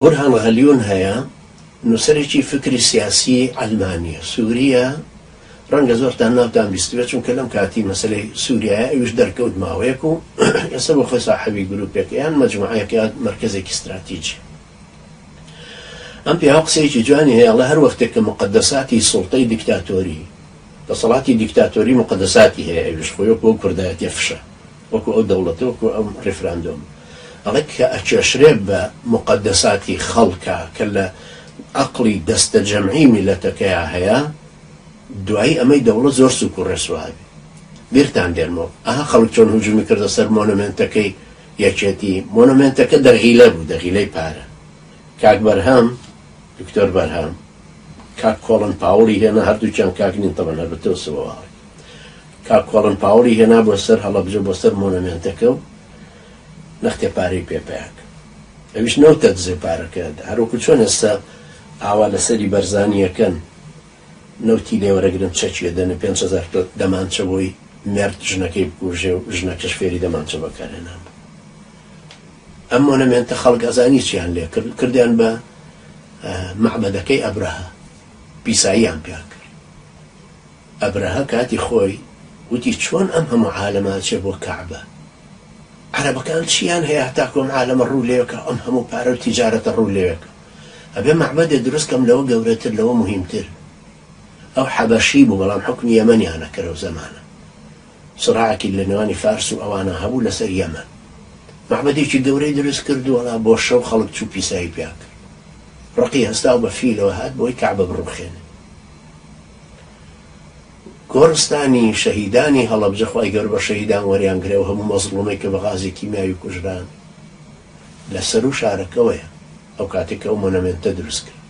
بورهان غەلیون هەیە، نووسەرێکی فکری سیاسی عەلمانییە، سوورییە، ڕەنگە زۆرتان ناوتان بیستبێت، چونکە لەم کاتی مەسەلەی سووریایە ئەویش دەرکەوت ماوەیەک و ئێستا بۆ خۆی ساحەبی گرووپێکە یان مەجموعەیەکە یان مەرکەزێکی ستراتیجی. ئەم پیاوە قسەیەکی جوانی هەیە، ئەڵێ هەر وەختێک کە موقەدەساتی سوڵتەی دیکتاتۆری، دەسەڵاتی دیکتاتۆری موقەدەساتی هەیە، ئەویش خۆی وەکو ئەو کوردایەتیە فشە. وەکو ئەو دەوڵەتە وەکو ئەم ڕیفراندۆم ئەڵێ کە ئەکێشرێ بە موقەدەساتی خەڵکا کە لە ئەقڵی دەستەجەمعی میللەتەکەیا هەیە دوایی ئەمەی دەوڵەت زۆر سوک و ڕێسوا ئەبێ. بیرتان دێنمەوە ئەها خەڵک چۆن هجومی کردە سەر مۆنۆمێنتەکەی یەکێتی مۆنۆمێنتەکە دەغیلە بوو دەغیلەی پارە کاک بەرهەم دکتۆر بەرهەم کاک کۆڵن پاوڵی هێنا هەردووکیان کاک نین تەبەن هەر بە تۆسەوە واڵی کاک کۆڵن پاوڵی هێنا بۆ سەر هەڵەبجە بۆ سەر مۆنۆمێنتەکە و نەختێ پارەی پێ پەیا کرد. ئەویش نەوتە دزێ پارەکە ئەدا. هەروەکو چۆن ئێستا ئاوا لەسەری بەرزانییەکەن نەوتی لێ وەرەگرن چەکی ئەدەنێ 5000 تۆ دەمانچە بۆی مێرد ژنەکەی بکوژێ و ژنەکەش فێری دەمانچە بەکارهێنان بوو. ئەم مۆنۆمێنتە خەڵک ئەزانی چیان لێ کرد؟ کردیان بە مەعبەدەکەی ئەبرەهە. پیساییان پیا کرد. ئەبرەهە کاتی خۆی وتی چۆن ئەم هەموو عالەمە ئەچێ بۆ کەعبە؟ عەرەبەکان چیان هەیە هەتاکو ئەم عالەمە ڕوو لێوێکا ئەم هەموو پارە و تیجارەتە ڕوو لێوێکا؟ ئەبێ مەعبەدێ دروست کەم لەوە گەورەتر لەوە موهیمتر. ئەو حەبەشی بوو بەڵام حوکمی یەمەنیان ئەکرد ئەو زەمانە. سڕاعێکی لە نێوانی فارس و ئەوانە هەبوو لەسەر یەمەن. مەعبەدێکی گەورەی دروست کرد و وەڵا بۆ شەو خەڵک چوو پیسایی پیا کرد. ڕقی هەستا و بە فیلەوە هات بۆی کەعبە بڕوخێنێ. گۆڕستانی شەهیدانی هەڵەبجە خوای گەورە بە شەهیدان وەریان گرێ و هەموو مەزڵومەی کە بە غازی کیمیاوی کوژران لە سەروو شارەکەوەیە ئەو کاتێک کە ئەو مۆنەمێنتە دروست کرا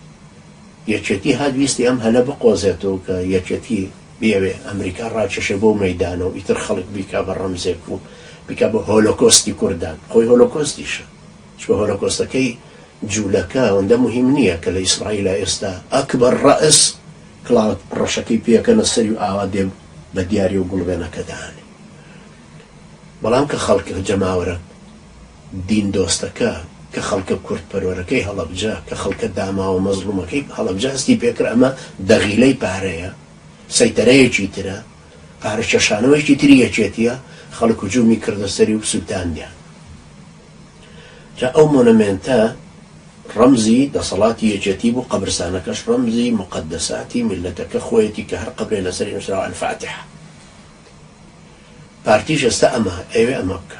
یەکێتی هات ویستی ئەم هەلە بقۆزێتەوە کە یەکێتی بیەوێ ئەمریکا ڕاکێشێ بۆ مەیدانە و ئیتر خەڵک بیکا بە ڕەمزێک و بیکا بە هۆلۆکۆستی کوردان خۆی هۆلۆکۆستیشە چونکە هۆلۆکۆستەکەی جولەکە ئەوەندە موهیم نیە کە لە ئیسرائیلا ئێستا ئەکبەر ڕەئس کڵاوە ڕەشەکەی پێکەنە سەری و ئاوا دێ بە دیاری و گوڵبێنەکە دانێ بەڵام کە خەڵکە جەماوەرە دین دۆستەکە کە خەڵکە کورد پەروەرەکەی هەڵەبجە کە خەڵکە داماوە مەزڵومەکەی هەڵەبجە هەستی پێکرد ئەمە دەغیلەی پارەیە سەیتەرەیەکی ترە پارە کێشانەوەیەکی تری یەکێتیە خەڵک هجومی کردە سەری و سوتاندیان. جا ئەو مۆنەمێنتە ڕەمزی دەسەڵاتی یەکێتی بوو، قەبرسانەکەش ڕەمزی موقەدەساتی میللەتەکە خۆیەتی کە هەر قەبرێ لەسەری نووسراوە الفاتحە. پارتیش ئێستا ئەمە ئەیەوێ ئەمە بکات.